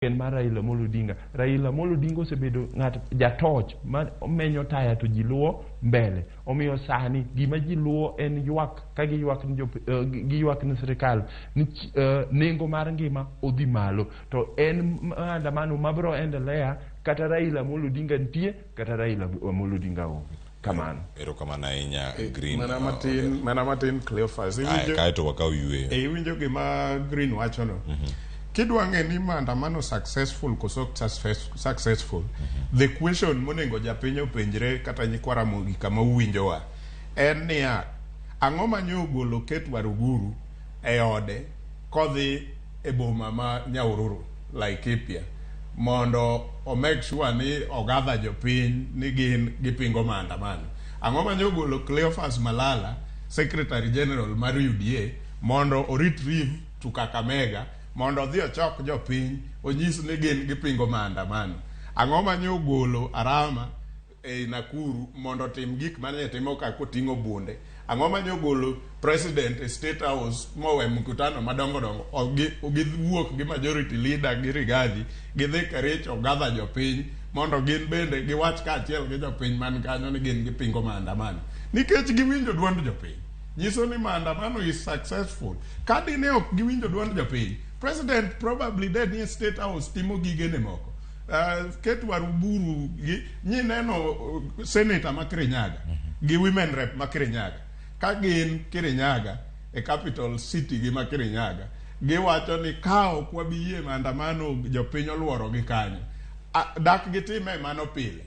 En mar Raila Amolo Odinga. Raila Amolo Odinga osebedo ng'at jatoch ma menyo taya to ji luwo mbele. Omiyo sani gima ji luwo en ywak ka giywak ni jop, uh, giywak ni sirikal ni uh, nengo mar ngima odhi malo. To en maandamano mabro endelea kata Raila Amolo Odinga nitie kata Raila Amolo Odinga onge. Kamano. Erokamano ahinya Green. Mana matin, mana matin Cleophas. Aya, Iwinjo, kaeto wakaw yueyo. e iwinjo gima Green wachono. Kidwa ng'e ni maandamano successful koso ok successful, the question monego japiny openjre kata nyikwa Ramogi kama uwinjowa en niya, ang'o ma nyo ogolo Kate Waruguru e ode kodhi e boma ma Nyahururu, Laikipia mondo o make sure ni ogather jopiny ni gin gipingo maandamano. Ang'o ma nyogolo Cleophas Malala, Secretary General mar UDA mondo o retrieve to Kakamega mondo odhi ochok jopiny onyis ni gin gipingo maandamano. Ang'o ma nyogolo Arama ei Nakuru mondo otim gik mane timo ka koting'o bunde. Ang'o mane ogolo president e State House mowe mkutano madongo dongo giwuok gi majority leader gi Rigathi gidhi Kericho gather jopiny mondo gin bende giwach kaachiel gi jopiny man kanyo ni gin gipingo maandamano nikech giwinjo duond jopiny. Nyiso ni maandamano is successful. Ka dine ok giwinjo duond jopiny, president probably de nie State House timo gigene moko. Uh, Kate Waruburu gi nyineno senator ma Kirinyaga gi women rep ma Kirinyaga ka gin Kirinyaga e capital city gi ma Kirinyaga giwacho ni ka ok wabi yie maandamano jopiny oluoro gi kanyo dak gitime mano pile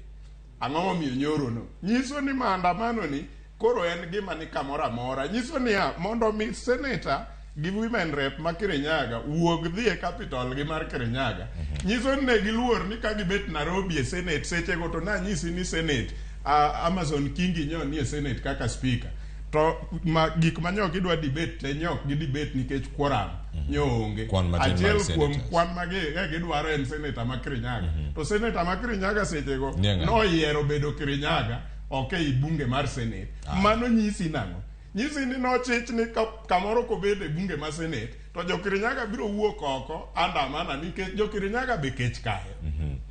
Ang'o momiyo nyoro no? Nyiso ni maandamano ni koro en gima ni kamoro amora. Nyiso niya, mondo mi senator gi women rep ma Kirinyaga wuog dhi e capital gi mar Kirinyaga. Nyiso ni ne giluor ni ka gibet Nairobi e senate sechego to nanyisi ni senate Amason Kingi nyo nie senate kaka speaker. To ma, gik ma nyo gidwa debate te nyo ok gi debate nikech quorum nyo onge. Kwan matin mar Achiel kuom senators. kwan ma gi e gidwaro en senator ma Kirinyaga. To senator ma Kirinyaga sechego Nie ng'a? noyiero bedo Kirinyaga ok ei bunge mar senate. Mano nyisi nang'o? Nyisi ni nochich ni ka, kamoro kobedo e bunge ma senate to jo Kirinyaga biro wuok oko andamana nikech jo Kirinyaga be kech kayo.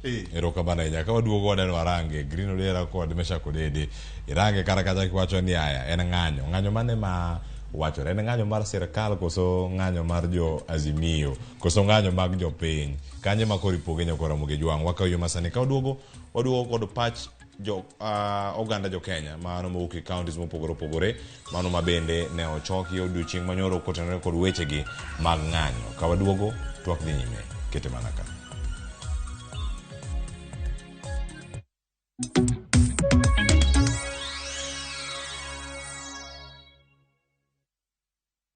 Eh. Erokamano ahinya. Ka waduogo waneno Arange, Green Odera kod Meshack Odede. Irange kata kacha kiwacho ni aya, en ng'anyo. Ng'anyo mane ma wachore? En ng'anyo mar sirkal koso ng'anyo mar jo Azimio? Koso ng'anyo mag jopiny? Kanye ma koro ipoge nyakwa Ramogi Jwang'? Wakawo yo masani. Ka waduogo, waduogo kod pach jo uh, oganda jo Kenya mano mowuok e counties mopogore opogore mano ma bende ne ochoki odiochieng' manyoro kotenore kod wechegi mag ng'anyo. Ka waduogo, twak dhi nyime. Kete mana ka.